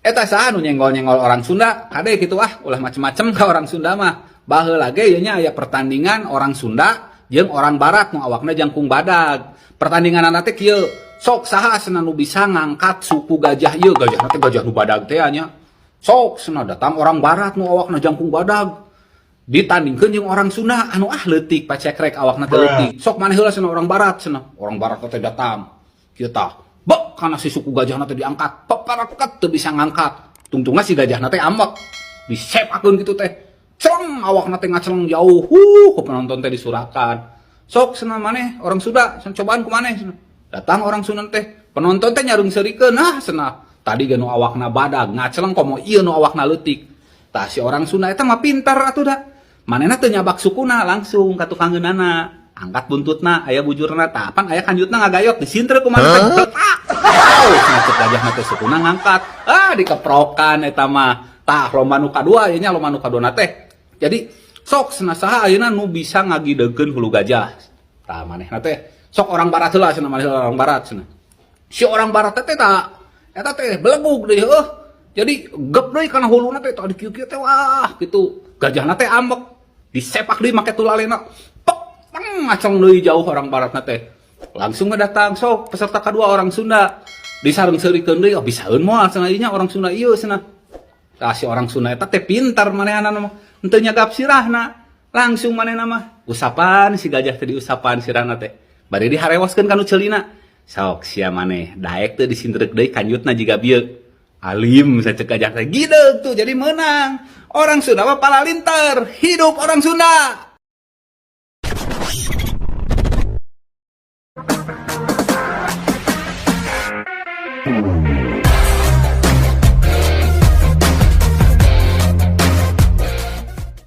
Eta saha nu nyenggol-nyenggol orang Sunda? Kade kitu ah, ulah macem-macem ka orang Sunda mah. Baheula ge ieu nya aya pertandingan orang Sunda jeung orang Barat nu awakna jangkung badag. Pertandinganana teh kieu, sok saha cenah nu bisa ngangkat suku gajah ieu, gajahna teh gajah nu badag teh nya. Sok cenah datang orang Barat nu awakna jangkung badag. Ditandingkeun jeung orang Sunda anu ah leutik pacekrek awakna teh leutik. Sok maneh heula cenah orang Barat cenah. Orang Barat teh datang. Kieu tah. Bek kana si suku gajahna teh diangkat. Peparaket teu bisa ngangkat. Tungtungna si gajahna teh ambek. Disepakeun kitu teh. Celeng awakna teh ngaceleng jauh. Huh, ku penonton teh disurakan. Sok cenah maneh orang Sunda, cenah cobaan ku maneh cenah. Datang orang Sunda teh, penonton teh nyarung-seurikeun, ah cenah. Tadi ge nu awakna badag, ngaceleng komo ieu nu awakna leutik. Tah si orang Sunda eta mah pintar atuh da. Manehna teu nyabak sukuna langsung ka tukangeunana. Angkat buntutna, aya bujurna, tah pan aya kanjutna ngagayot disintrek ku maneh teh betak. Wow, cenah cek gajahna teh sukuna ngangkat. Ah dikeprokan eta mah. Tah lomba nu kadua ieu nya, lomba nu kadua teh. Jadi sok cenah saha ayeuna nu bisa ngagideugkeun hulu gajah. Tah manehna teh sok orang Barat heula cenah, maneh orang Barat cenah. Si orang Barat teh tah eta teh belegug deui heuh. Jadi gep deui kana huluna teh tah dikieu-kieu teh wah kitu. Gajahna teh ambek. Disepak deui make tulalena. Pek teng ngaceng deui jauh orang Baratna teh. Langsung datang sok peserta kedua orang Sunda. Disareng-seurikeun deui, oh bisaeun moal cenah ieu nya orang Sunda ieu cenah. Tah si orang Sunda eta teh pintar manehna mah. Henteu nyagap sirahna. Langsung manehna mah usapan si gajah teh diusapan sirahna teh. Bari diharewoskeun ka nu ceulina. Sok sia maneh daek teu disintreuk deui kanjutna jiga bieu. Alim cek gajah teh gideug tuh jadi menang. Orang Sunda mah palalinter. Hidup orang Sunda.